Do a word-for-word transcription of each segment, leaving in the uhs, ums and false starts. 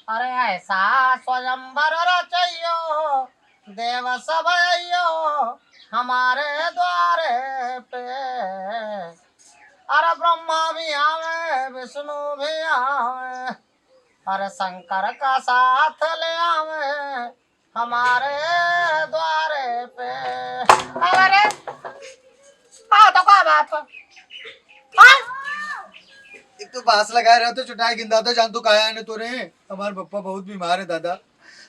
अरे ऐसा स्वयंवर रचइयो, देव सब अइयो हमारे द्वारे पे। अरे ब्रह्मा भी आवे, विष्णु भी आवे, अरे शंकर का साथ ले आवे हमारे द्वारे पे। अरे, हाँ, तो का बात है? हाँ? एक तो बांस लगाए रहे तो चुटाई गिंदा तो जान तू काया ने तोरे। हमारे पप्पा बहुत बीमार है दादा।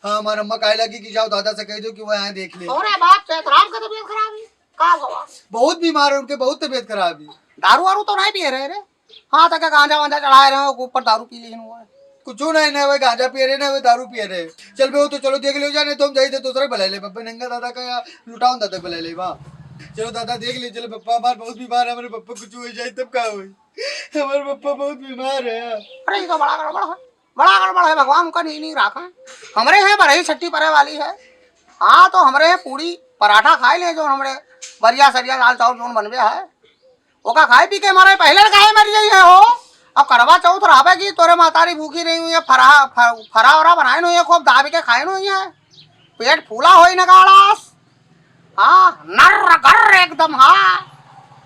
हाँ, हमारे अम्मा काहे लगी कि जाओ दादा से कह दो कि वो यहाँ देख ले। अरे बाप, चैतराम का तबीयत खराब है? का भवा? बहुत बीमार है, उनके बहुत तबीयत खराब है। दारू वारू तो नहीं पिए रहे रे? हाँ, तो क्या गांजा वांजा चढ़ाए रहे हो, ऊपर दारू पी ली हुआ है। कुछ नहीं, नहीं, वही गांजा पिए रहे, ना वही दारू पिए रहे। चल बे, वो तो चलो देख लियो जाने, तो हम जाई थे दूसरा बुला ले, बब्बे नंगा दादा का या लुटाऊं दादा बुला ले, वाह। चलो दादा देख ले, चलो पप्पा हमारे बहुत बीमार है, हमारे पप्पा कुछ हो जाए तब का होई? हमारे पप्पा बहुत बीमार है। अरे, ये तो बड़ा गड़बड़ है, बड़ा गड़बड़ है, भगवान उनका नहीं, नहीं रखा। हमरे हैं बरही छट्टी परे वाली है। हाँ, तो हमरे हैं पूड़ी पराठा खाए ले, जो हमरे बरिया सरिया दाल चाउर जोन बनबे है। ओका खाए पी के मरे पहले काहे मर जाई है हो? अब करवा चौथ रहबे की तोरे मातारी भूखी रही हुई है, फरा, फ-, फरा वरा बनाए नहीं है, खूब दाबी के खाए नहीं है, पेट फूला होई न गाड़ास। हाँ, नर्र गर्र एकदम, हाँ,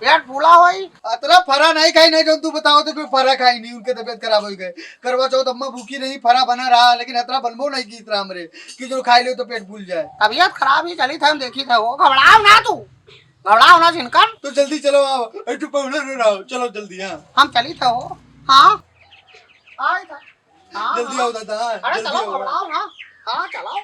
पेट फूला होई। अतरा फरा नहीं खाई नहीं, जब तू बताओ तो फिर फरा खाई नहीं, उनके तबीयत खराब हो गए। करवा चौथ अम्मा भूखी रही, फरा बना रहा, लेकिन अतरा बनबो नहीं की इतरा हमरे कि जो खाई ले तो पेट फूल जाए। तबीयत खराब ही चली था, हम देखी था वो, घबराओ ना तू। घबराओ ना जिनकन। तो जल्दी चलो आओ, ए, तू पहुना न रहो, चलो जल्दी, हाँ। हम चली थे हो। हाँ। आए था। हाँ, जल्दी हाँ। आओ दादा, हाँ, अरे जल्दी चलो, आओ। घबराओ ना। हाँ, चलो।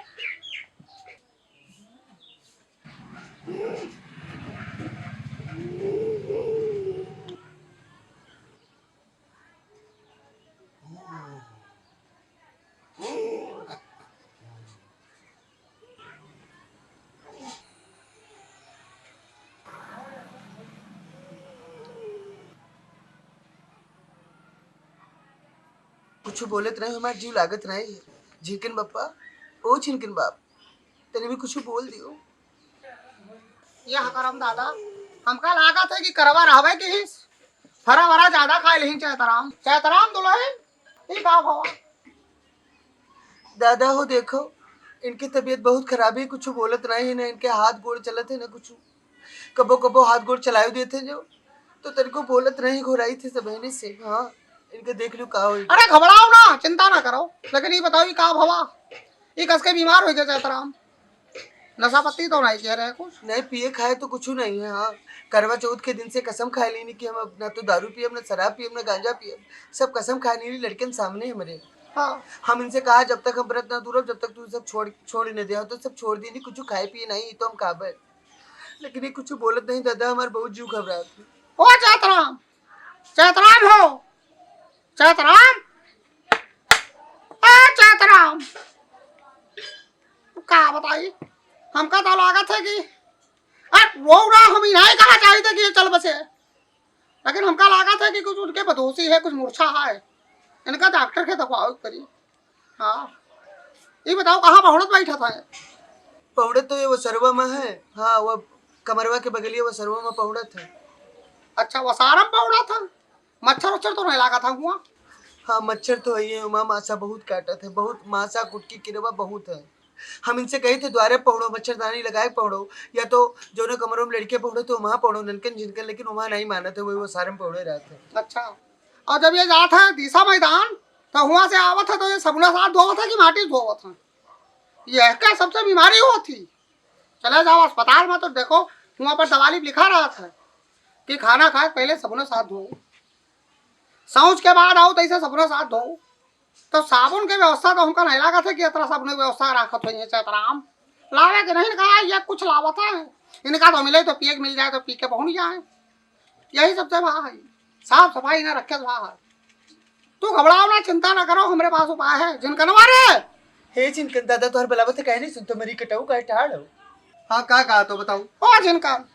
कुछ बोलत नहीं, हमार जीव लागत नहीं। झिनकिन बप्पा, ओ झिनकिन बाप, तनी भी कुछ बोल दियो। यह करम दादा, हमका लागत है कि करवा रहबे की ही फरा वरा ज्यादा खाए लिहिन चैतराम। चैतराम दुल्हन, ई का भवा? दादा हो देखो, इनकी तबीयत बहुत खराब है, कुछ बोलत नहीं है, ना इनके हाथ गोड़ चलत है, ना कुछ। कबो कबो हाथ गोड़ चलायो देते जो, तो तनिको बोलत नहीं, घोराई थे सब बहने से। हाँ, इनके देख लो का होई। अरे घबराओ ना, चिंता ना करो, लेकिन ये बताओ ये का भवा? ये कस के बीमार हो गए चैतराम? नशा पत्ती तो नहीं किया रहे कुछ? नहीं, पिए खाए तो कुछ नहीं है। हाँ, करवा चौथ के दिन से कसम खाए लेनी कि हम अब ना तो दारू पियब, ना शराब पियब, ना गांजा पियब। सब कसम खाए लेनी लड़कन सामने हमरे। हाँ। हम इनसे कहा, "जब तक हम व्रत ना तोड़ब, जब तक तू सब छोड़, छोड़ न दे।" तो सब छोड़ देनी, कुछ खाए पिए नहीं, तो हम खाबे। लेकिन ये कुछ बोलत नहीं दादा, हमार बहुत जीव घबरात है। ओ चैतराम, चैतराम हो, चैतराम, ए चैतराम, का बताई, हमका तो लागत है कि, अरे, वो ना, हम ही नहीं कहा चाहिए कि ये चल बसे, लेकिन हमका लागत है कि कुछ उनके बदोशी है, कुछ मूर्छा है, इनका डॉक्टर के दखवावे के पड़ी। हाँ, ये बताओ, कहाँ पहुड़त बैठा था? पहुड़त तो ये वो सरवा में है। हाँ, वो कमरवा के बगलिया वो सरवा में पहुड़त है। अच्छा, वो सारम पहुड़ा था? मच्छर उच्छर तो नहीं लागा था हुआ? हाँ, मच्छर तो है, ये हुआ मासा बहुत काटत है, बहुत मासा कुटकी किरवा बहुत है। हम इनसे कही थे द्वारे पहुड़ो, मच्छरदानी लगाए पहुड़ो, या तो जोनो कमरों में लड़के पहुड़ो तो वहाँ पहुड़ो, ननकन झिनकन, लेकिन वहाँ नहीं मानत है, वही वो सारम पहुड़े रहते हैं। अच्छा, और जब ये जात है दीसा मैदान, तो हुआ से आवत है, तो ये सबुना साथ धोवत है कि माटी धोवत है? ये क्या सबसे बीमारी होती? चले जाओ अस्पताल में, तो देखो, हुआ पर दवाली लिखा रहत है कि खाना खाए पहले सबुना साथ धो, शौच के बाद आओ, तैसे सबुना साथ धो। तो साबुन के व्यवस्था तो हमका नहीं लागत है कि इतना साबुन की व्यवस्था राखत होई है चैतराम। लावे के नहीं कहा, ये कुछ लावत है, इनका तो मिले तो पिए के मिल जाए, तो पी के पहुँच जाए। यही सबसे बड़ा है, साफ सफाई ना रखे तो बा है। तू घबराओ ना, चिंता ना करो, हमरे पास उपाय है। झिनकनवा रे! हे झिनकन दादा, तोहर बलावत है, काहे नहीं सुनतो, मरी कटाऊ काहे ठाड़ हो? हाँ, का कहा तो बताओ। ओ झिनकन,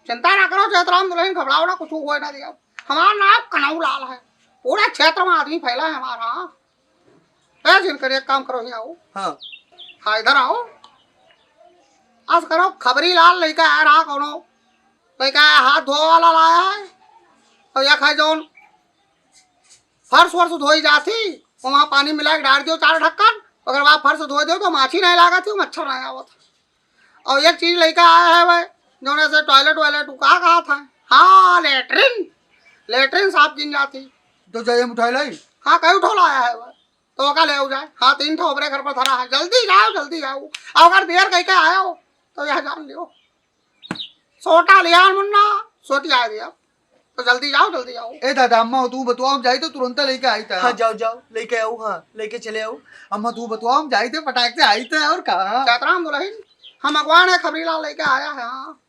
चिंता ना करो, चैतराम दुल्हन, घबराओ ना, कुछ हुए ना दिया। हमारा नाम कनऊ लाल है, पूरे क्षेत्र में आदमी फैला है हमारा। हाँ। ए झिनकन, एक काम करो, यहाँ आओ। हाँ। हाँ, इधर आओ। आज करो, खबरी लाल लइका आया रहा, कौनो लइका आया, हाथ धोए वाला लाया है, और या खाए जौन फर्श वर्श धोई जाती, वहाँ पानी मिला के डार दियो चार ढक्कन, ओकर बाद फर्श धोए दियो तो माछी नहीं लागत है, मच्छर नहीं आवत है। और एक चीज लइके आया है भाई, जौने से टॉयलेट वॉयलेट उ का कहा था, हाँ लेटरिन, लेटरिन साफ किन जाती। तो जाइए हम उठाए लाई। हाँ, कई उठौला आया है भाई, तो ओका ले आऊ जाए। हाँ, तीन ठो ओकरे घर पर धरा है, जल्दी जाओ, जल्दी जाओ। और अगर देर कइके आयो तो यह जान लियो, सोटा लिया मुन्ना, सोटी आ गया। तो जल्दी जाओ, जल्दी जाओ। ए दादा, अम्मा, तू बतुआ, हम जाई तो तुरंत लइके आई था। हाँ, जाओ, जाओ, लइके आओ, हाँ, लइके चले आओ। अम्मा, तू बतुआ, हम जाई थे, फटाक से आई थे, और का? चैतराम दुलहिन, हम अगवान है, खबरी लाल लइके आया है, हाँ।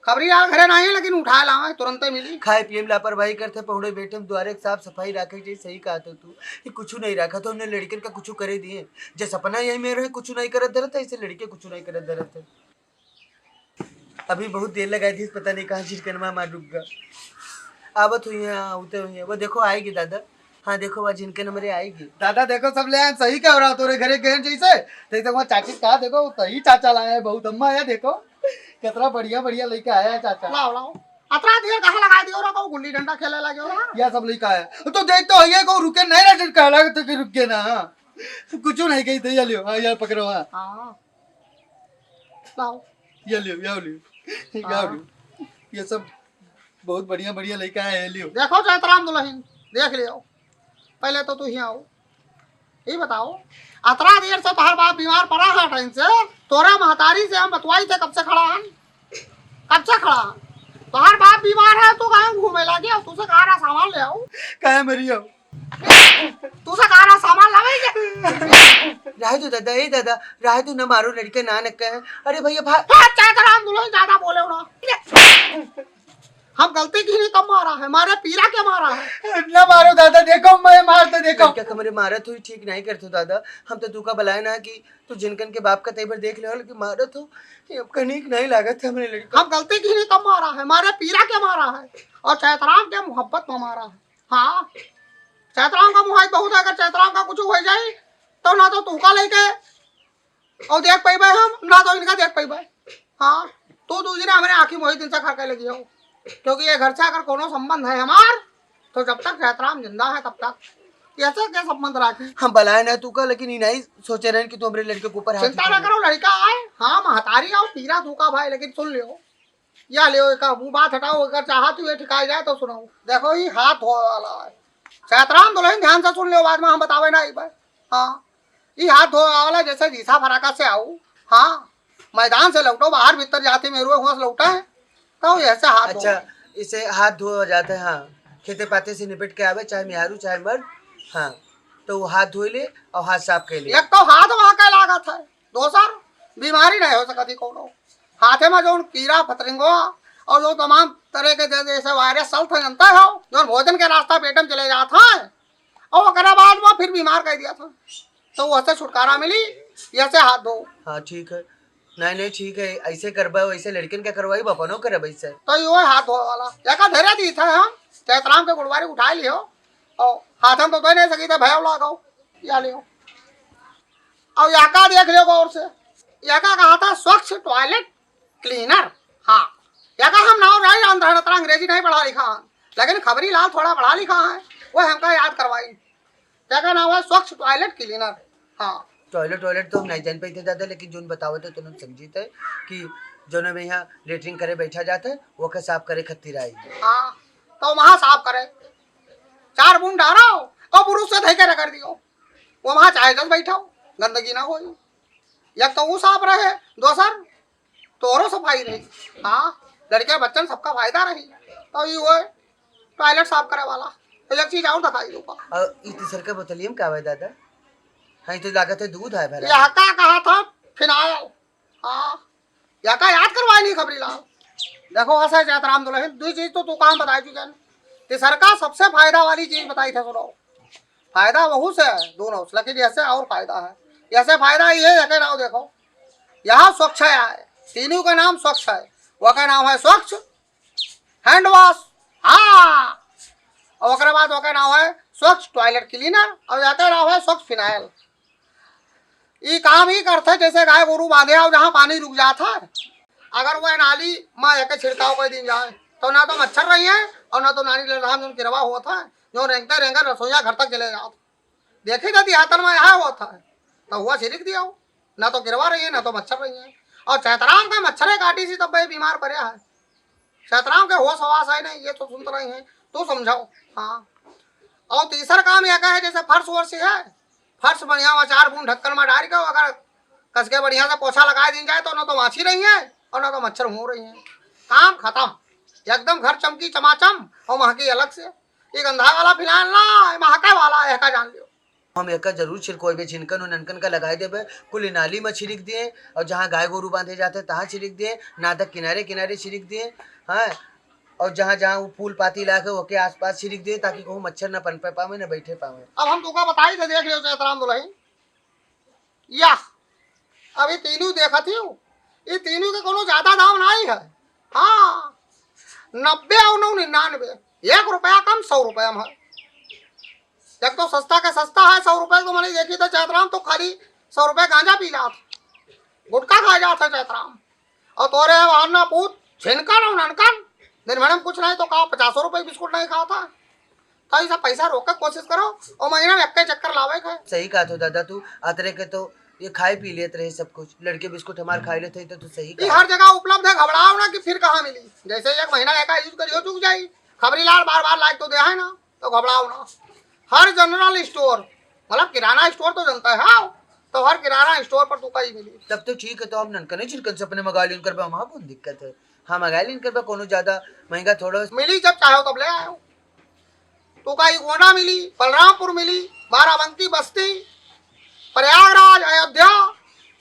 खबरी लाल घरे नहीं है, लेकिन उठाए लावे, तुरंते मिली। खाए पिए में लापरवाही करते, पहुड़े बैठे में द्वारे के साफ सफाई राखे के चाहिए, सही कहा तो तू। ये कुछ नहीं रखा तो हमने लड़कन का कुछ करे दिए, जैसे अपना यही में रहे, कुछ नहीं करत धरत है, इसे लड़के कुछ नहीं करत धरत है। अभी बहुत देर लगाई थी, पता नहीं कहाँ झिनकनमा मार रुक गया। आवत हुई है, हाँ, उते हुई है। वो देखो, आएगी दादा। हाँ, देखो, वह झिनकन हमरे आएगी। दादा, देखो, सब ले आए, सही कह रहा, तोरे घरे गए जैसे, जैसे वहाँ चाची कहा, देखो, सही चाचा लाए हैं, बहुत अम्मा है, देखो, कितना बढ़िया, बढ़िया लेके आया है चाचा। लाओ, लाओ। अतरा देर कहाँ लगा दियो रहा, कहूँ गुल्ली डंडा खेले लगे हो रहा? यह सब लेके आया। तो देख तो, ये को रुके नहीं रहा, कहला तो कि रुक गए ना। कुछ नहीं कही थे, ये लियो, हाँ, ये पकड़ो, हाँ। हाँ। लाओ। ये लियो, ये लियो, ये हाँ। लियो। ये सब बहुत बढ़िया, बढ़िया लइका है, ये लियो। देखो चैतराम दुलहिन, देख लियो। पहले तो तू ही आओ। ये बताओ, अतरा देर से तोहार बाप बीमार पड़ा है टाइम से, तोरा महतारी से हम बतवाई थे कब से खड़ा हन? कब से खड़ा हन? तोहार बाप बीमार है, तू कहाँ घूमे लागे? और तू से कहा रहा सामान ले आओ। काहे मरियो? तू से कहा रहा सामान लावे के? रहे दो दादा, ए दादा, रहे दो, न मारो, लड़के ना नक्के हैं। अरे भैया, भा- हाँ, चैतराम दुलहिन, ज्यादा बोले हो ना। हम गलती की नहीं तब मारा है, मारे पीरा के मारा है। ना मारो दादा, देखो मैं मार तो देखो। लड़का के हमरे मारत हुई ठीक नहीं करते दादा, हम तो तू का बलाए ना कि तू जिनकन के बाप का तेवर देख ले, लेकिन मारत हो कि अब कनिक नहीं लागत है हमरे लड़का। हम गलती की नहीं तब मारा है, मारे पीरा के मारा है और चैतराम के मोहब्बत में मारा है। हाँ, चैतराम का मुहाई बहुत है, अगर चैतराम का कुछ हो जाए तो ना तो तू का लेके और देख पाइबे हम, ना तो इनका देख पाइबे। हाँ, तू दूसरे हमरे आँखी मोही दिन से खा के लगी हो, क्योंकि ये घर से अगर कोनो संबंध है हमार तो जब तक चैतराम जिंदा है तब तक। कैसे क्या संबंध राखी? हम बलाए ना तू का, लेकिन ई नहीं सोचे रहन कि तू हमरे लड़के के ऊपर हाथ चिंता ना उठाए। करो, लड़का आए, हाँ महतारी आओ, पीरा तू का भाई, लेकिन सुन लियो, या ले, एका मुँह बात हटाओ, अगर चाहत हुए ठिकाई जाए तो सुनाओ। देखो, ई हाथ धोए वाला है। चैतराम दुलहिन, ध्यान से सुन लियो, बाद में हम बतावे ना आई बात। हाँ, ई हाथ धोए वाला जैसे जीसा फराका से आऊ, हाँ, मैदान से लौटो, बाहर भीतर जाते मेरुए हुआ से लौटा है, तो ऐसे हाथ धो। अच्छा, इसे हाथ धोआ जाता है, हाँ, खेते पाते से निपट के आवे, चाहे मेहरू, चाहे मर्द, हाँ, तो वो हाथ धोए ले और हाथ साफ कर ले। एक तो हाथ वहाँ का लागत है, दोसर बीमारी नहीं हो सकती कोनो। हाथे में जौन कीड़ा फतरंगो और जो तमाम तरह के जै-, जैसे वायरस चलत है, जानते हो, जौन भोजन के रास्ता पेट में चले जात है और ओकरा बाद में फिर बीमार कर दिया था, तो वह से छुटकारा मिली, यह से हाथ धो। हाँ, ठीक है। नहीं, नहीं, ठीक है, ऐसे करबा, वैसे लड़कन के करवाई, बपनो करब ऐसे। तो यो हाथ धोए वाला, एका धरे दी था हम, चैतराम के गुड़वारी उठा लियो, और हाथ हम तो धोए नहीं सकी थे, भयो लागो, या लियो। और याका देख लियो गौर से, याका कहा था स्वच्छ टॉयलेट क्लीनर। हाँ, याका हम नाव नहीं जानता है, इतना अंग्रेजी नहीं पढ़ा लिखा है, लेकिन खबरी लाल थोड़ा पढ़ा लिखा है, वो हमका याद करवाई। याका नाव है स्वच्छ टॉयलेट क्लीनर। हाँ। टॉयलेट, टॉयलेट तो हम नहीं जान पाई थे दादा, लेकिन जोन बतावत है तो हम समझी थे कि जोन में यहाँ लेटरिन करे बैठा जाता है, वो के साफ करे खत्ती आई। हाँ, तो वहाँ साफ करे, चार बूंद डारो और बुरुस से धई के रगड़ दियो। वो वहाँ चाहे जस बैठाओ, गंदगी ना होई। एक तो वो साफ रहे, दोसर तोरो सफाई रही। हाँ, लड़के बच्चन सबका फायदा रही। तो ये हुए टॉयलेट साफ करे वाला। तो एक चीज और दिखाई दूंगा। और ई तीसर के बोतलिया में का है दादा? हाँ, ये तो लागत है दूध है भरा। यह का कहा था? फिनायल। हाँ, या का याद करवाई नहीं खबरी लाल। देखो, ऐसा है चैतराम दुलहिन, दो चीज तो तू काम बताई चुके हैं। तीसर का सबसे फायदा वाली चीज बताई थे, सुनो। फायदा बहुत से है दोनों से, लेकिन ऐसे और फायदा है। ऐसे फायदा ये है कि नाव देखो, यहाँ स्वच्छ है, तीनों का नाम स्वच्छ है। वह का नाम है स्वच्छ हैंड वॉश, हाँ, और ओकरे बाद ओकर नाम है स्वच्छ टॉयलेट क्लीनर और एकर नाम है स्वच्छ फिनाइल। ई काम ही करते जैसे गाय गोरू बांधे और जहाँ पानी रुक जाता है, अगर वह नाली में एक छिड़काव कर दी जाए तो ना तो मच्छर रही है और ना तो नाली लड़ाम जो किरवा होता है, जो रेंगते रेंगते रसोईया घर तक चले जाते। देखी दादी हाथन में यहाँ होत है, तो हुआ छिड़क दिया हो, ना तो गिरवा रही है, ना तो मच्छर रही है। और चैतराम का मच्छरे काटी सी तब भाई बीमार पड़े है। चैतराम के होश हवास है नहीं, ये तो सुनत रही है, तू समझाओ। हाँ, और तीसरा काम यह का है, जैसे फर्श वर्श है, फर्श बढ़िया हुआ चार बूंद ढक्कन में डाल के अगर कस के बढ़िया से पोछा लगाए दिन जाए तो ना तो माछी रही है और ना तो मच्छर हो रही है। काम खत्म, एकदम घर चमकी चमाचम और महकी अलग से। ये गंधा वाला फिनाइल ना, ये महका वाला है, का जान लियो। हम एका जरूर छिड़कोइबे, झिनकन उनकन का लगाए देबे, कुल नाली में छिड़क दिए और जहाँ गाय गोरू बांधे जाते हैं तहाँ छिड़क दिए, ना तो किनारे किनारे छिड़क दिए। हाँ, और जहाँ जहाँ वो फूल पाती ला के ओके आसपास छिड़क दिए ताकि कहूँ मच्छर न पनपे पावे न बैठे पावे। अब हम तुका बताई थे, देख लियो चैतराम दुलही, या अभी तीनों देखत ही हो, ये तीनों के कोनो ज्यादा दाम नहीं है। हाँ, नब्बे और नौ निन्यानवे, एक रुपया कम सौ रुपया में है। एक तो सस्ता का सस्ता है, सौ रुपये को मैंने देखी तो चैतराम तो खाली सौ रुपये गांजा पी जात, गुटखा खा जात है चैतराम। और तोरे वहाँ ना पूत झिनकन और ननकन, दिन भर में कुछ नहीं तो का पचासों रुपये बिस्कुट नहीं खाता। तो ऐसा पैसा रोक के कोशिश करो और महीना में एक चक्कर लावे का। सही कहा तो दादा तू, अतरे के तो ये खाए पी लेत रहे सब कुछ, लड़के बिस्कुट हमार खाए लेते हैं, तो तू सही ये कहा। हर जगह उपलब्ध है, घबराओ ना कि फिर कहाँ मिली। जैसे एक महीना एक यूज करियो चुक जाई, खबरी लाल बार बार लाइक तो दे है ना, तो घबराओ ना। हर जनरल स्टोर, मतलब किराना स्टोर तो जनता है, हाँ, तो हर किराना स्टोर पर तुका ही मिली। तब तो ठीक है, तो हम ननकने झिनकन से अपने मंगा लेन करबे, हमार कौन दिक्कत है? हाँ, मंगा लेन करबे, कोनो ज्यादा महंगा थोड़ा। मिली, जब चाहो तब ले आयो। तुका ही गोंडा मिली, बलरामपुर मिली, बाराबंकी बस्ती, प्रयागराज, अयोध्या,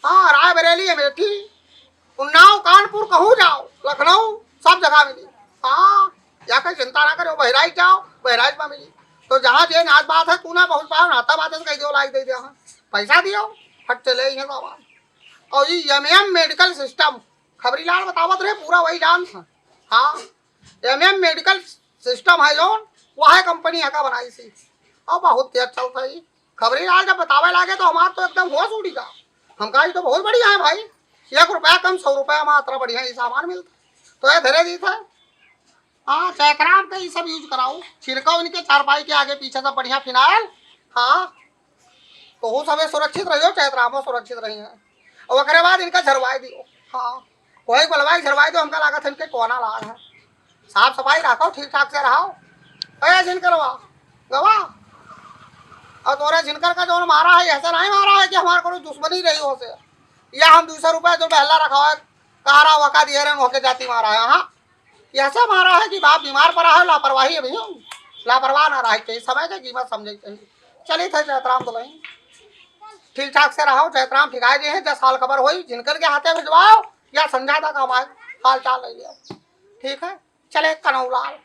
हाँ, रायबरेली, अमेठी, उन्नाव, कानपुर, कहूँ जाओ, लखनऊ, सब जगह मिली। हाँ, या कोई चिंता ना करो, बहराइच जाओ, बहराइच में मिली। तो जहाँ जे नात बात है, तू ना पहुँच पाओ, नाता बात है, कह दियो, लाइक दे दिया, हाँ, पैसा दियो, फट चले ही है सामान। और ये एम एम मेडिकल सिस्टम, खबरी लाल बतावत रहे, पूरा वही डांस है। हाँ, एम एम मेडिकल सिस्टम है जौन, वह कंपनी है का बनाई सी, और बहुत तेज चलता है। खबरी लाल जब बतावे लागे तो हमार तो एकदम होश उड़ी गा। हम कहा, "ये तो बहुत बढ़िया है भाई, एक रुपया कम सौ रुपया में इतना बढ़िया ये सामान मिलता।" तो ये धरे दी था। हाँ, चैतराम का ये सब यूज कराओ, छिड़काओ इनके चारपाई के आगे पीछे सब बढ़िया फिनाइल। हाँ, तो वो सबे सुरक्षित रहियो, चैतरामो सुरक्षित रही है। और ओकरे बाद इनका झरवाई दियो। हाँ, कोई बलवाई झरवाई दो, हमका लागत है इनके कोना लाग है। साफ सफाई रखो, ठीक ठाक से रहो। ए झिनकरवा, गवा, और तोरे झिनकर का जौन मारा है, ऐसा नहीं मारा है कि हमारे कोनो दुश्मनी रही हो से। या हम दो सौ रुपया जो बहला रखा है, कहा रहा वका दिए रहे, होके जाती मारा है। हाँ, ऐसा मारा है कि बाप बीमार पड़ा है, लापरवाही अभी हूँ, लापरवाह ना रहे चाहिए, समय के कीमत समझे चाहिए। चलिए थे चैतराम दुलही, ठीक ठाक से रहो, चैतराम ठिकाए जे हैं, दस साल खबर होई, झिनकर के हाथे भिजवाओ, या संझा तक हम आए, हाल चाल ले लिया। ठीक है, चले कनौलाल।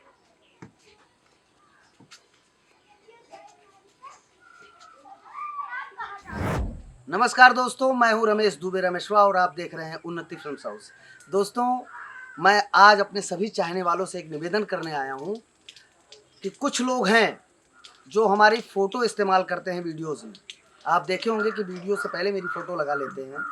नमस्कार दोस्तों, मैं हूं रमेश दुबे रमेशवा और आप देख रहे हैं उन्नति फिल्म्स हाउस। दोस्तों, मैं आज अपने सभी चाहने वालों से एक निवेदन करने आया हूं कि कुछ लोग हैं जो हमारी फ़ोटो इस्तेमाल करते हैं वीडियोज़ में। आप देखे होंगे कि वीडियो से पहले मेरी फ़ोटो लगा लेते हैं।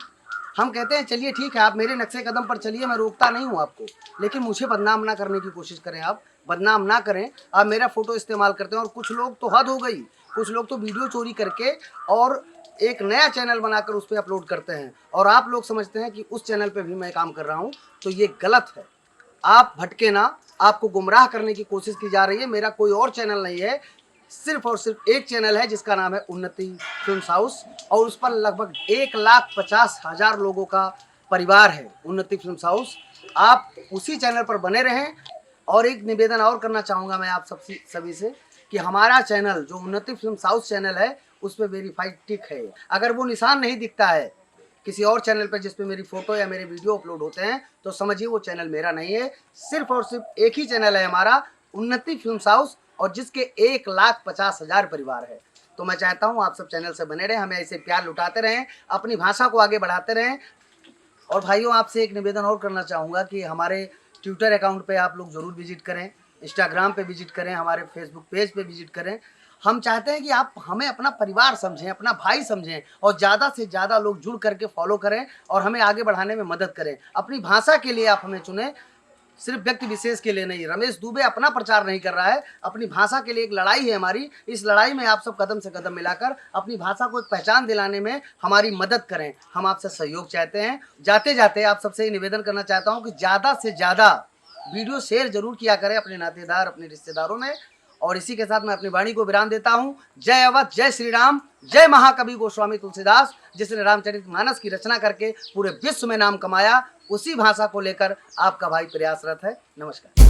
हम कहते हैं, "चलिए ठीक है, आप मेरे नक्शे कदम पर चलिए, मैं रोकता नहीं हूँ आपको, लेकिन मुझे बदनाम ना करने की कोशिश करें आप, बदनाम ना करें, आप मेरा फ़ोटो इस्तेमाल करते हैं।" और कुछ लोग तो हद हो गई, कुछ लोग तो वीडियो चोरी करके और एक नया चैनल बनाकर उस पर अपलोड करते हैं और आप लोग समझते हैं कि उस चैनल पे भी मैं काम कर रहा हूँ, तो ये गलत है। आप भटके ना, आपको गुमराह करने की कोशिश की जा रही है। मेरा कोई और चैनल नहीं है, सिर्फ और सिर्फ एक चैनल है जिसका नाम है उन्नति फिल्म्स हाउस और उस पर लगभग एक लाख पचास हजार लोगों का परिवार है उन्नति फिल्म्स हाउस। आप उसी चैनल पर बने रहें। और एक निवेदन और करना चाहूँगा मैं आप सबसे, सभी से कि हमारा चैनल जो उन्नति फिल्म्स हाउस चैनल है उस पर वेरीफाइड टिक है, अगर वो निशान नहीं दिखता है किसी और चैनल पर जिस पे मेरी फ़ोटो या मेरे वीडियो अपलोड होते हैं तो समझिए वो चैनल मेरा नहीं है। सिर्फ और सिर्फ एक ही चैनल है हमारा उन्नति फिल्म्स हाउस और जिसके एक लाख पचास हजार परिवार है। तो मैं चाहता हूँ आप सब चैनल से बने रहें, हमें ऐसे प्यार लुटाते रहें, अपनी भाषा को आगे बढ़ाते रहें। और भाइयों, आपसे एक निवेदन और करना चाहूँगा कि हमारे ट्विटर अकाउंट पे आप लोग ज़रूर विजिट करें, इंस्टाग्राम पे विजिट करें, हमारे फेसबुक पेज पे विजिट करें। हम चाहते हैं कि आप हमें अपना परिवार समझें, अपना भाई समझें और ज़्यादा से ज़्यादा लोग जुड़ करके फॉलो करें और हमें आगे बढ़ाने में मदद करें। अपनी भाषा के लिए आप हमें चुनें। सिर्फ व्यक्ति विशेष के लिए नहीं। रमेश दुबे अपना प्रचार नहीं कर रहा है, अपनी भाषा के लिए एक लड़ाई है हमारी। इस लड़ाई में आप सब कदम से कदम मिलाकर अपनी भाषा को एक पहचान दिलाने में हमारी मदद करें, हम आपसे सहयोग चाहते हैं। जाते जाते आप सबसे ये निवेदन करना चाहता हूँ कि ज़्यादा से ज़्यादा वीडियो शेयर जरूर किया करें अपने नातेदार, अपने रिश्तेदारों में। और इसी के साथ मैं अपनी वाणी को विराम देता हूँ। जय अवध, जय श्री राम, जय महाकवि गोस्वामी तुलसीदास, जिसने रामचरित मानस की रचना करके पूरे विश्व में नाम कमाया। उसी भाषा को लेकर आपका भाई प्रयासरत है। नमस्कार।